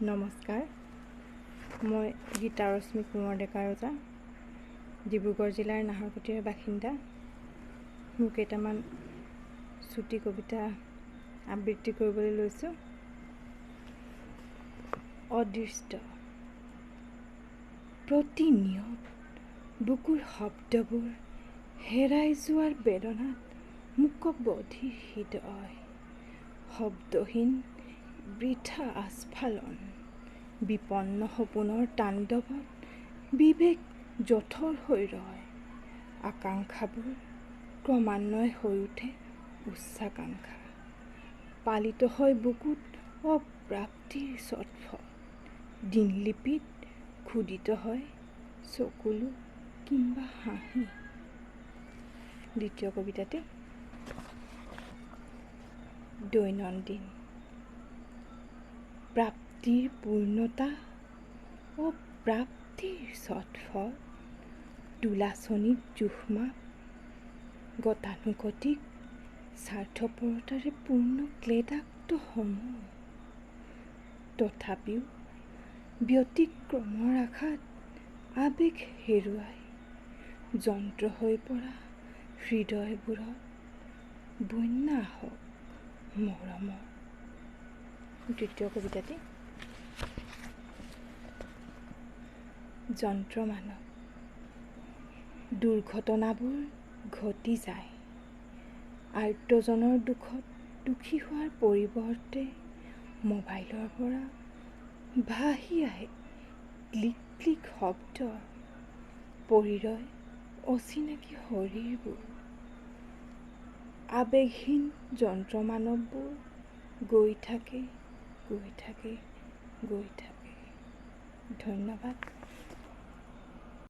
নমস্কাৰ, মই গীতা ৰশ্মি কোঁৱৰ ডেকা ৰজা, ডিব্ৰুগড় জিলাৰ নাহৰকটীয়াৰ বাসিন্দা। মোৰ কেইটামান চুটি কবিতা আবৃত্তি কৰিবলৈ লৈছোঁ। অদৃষ্ট। প্ৰতিনিয়ত বুকুৰ শব্দবোৰ হেৰাই যোৱাৰ বেদনাত মূকবধিৰ হৃদয়, শব্দহীন বৃথা আস্ফালন, বিপন্ন সপোনৰ তাণ্ডৱত বিবেক জঠৰ হৈ ৰয়। আকাংক্ষাবোৰ ক্ৰমান্বয়ে হৈ উঠে উচ্চাকাংক্ষা, পালিত হয় বুকুত অপ্ৰাপ্তিৰ ছটফট, দিনলিপিত খোদিত হয় চকুলো কিম্বা হাঁহি। দ্বিতীয় কবিতাটি দৈনন্দিন। প্ৰাপ্তিৰ পূৰ্ণতা, অপ্ৰাপ্তিৰ ছটফট, তুলাচনীত জোখমাপ, গতানুগতিক স্বাৰ্থপৰতাৰে পূৰ্ণ ক্লেদাক্ত সময়। তথাপিও ব্যতিক্ৰমৰ আশাত আৱেগ হেৰুৱাই যন্ত্ৰ হৈ পৰা হৃদয়বোৰত বন্যা আহক মৰমৰ। তৃতীয় কবিতাটি যন্ত্ৰ মানৱ। দুৰ্ঘটনাবোৰ ঘটি যায়, আৰ্তজনৰ দুখত দুখী হোৱাৰ পৰিৱৰ্তে মোবাইলৰ পৰা ভাহি আহে ক্লিক ক্লিক শব্দ, পৰি ৰয় অচিনাকি শৰীৰবোৰ। আৱেগহীন যন্ত্ৰ মানৱবোৰ গৈ থাকে, গৈ থাকে, গৈ থাকে। ধন্যবাদ।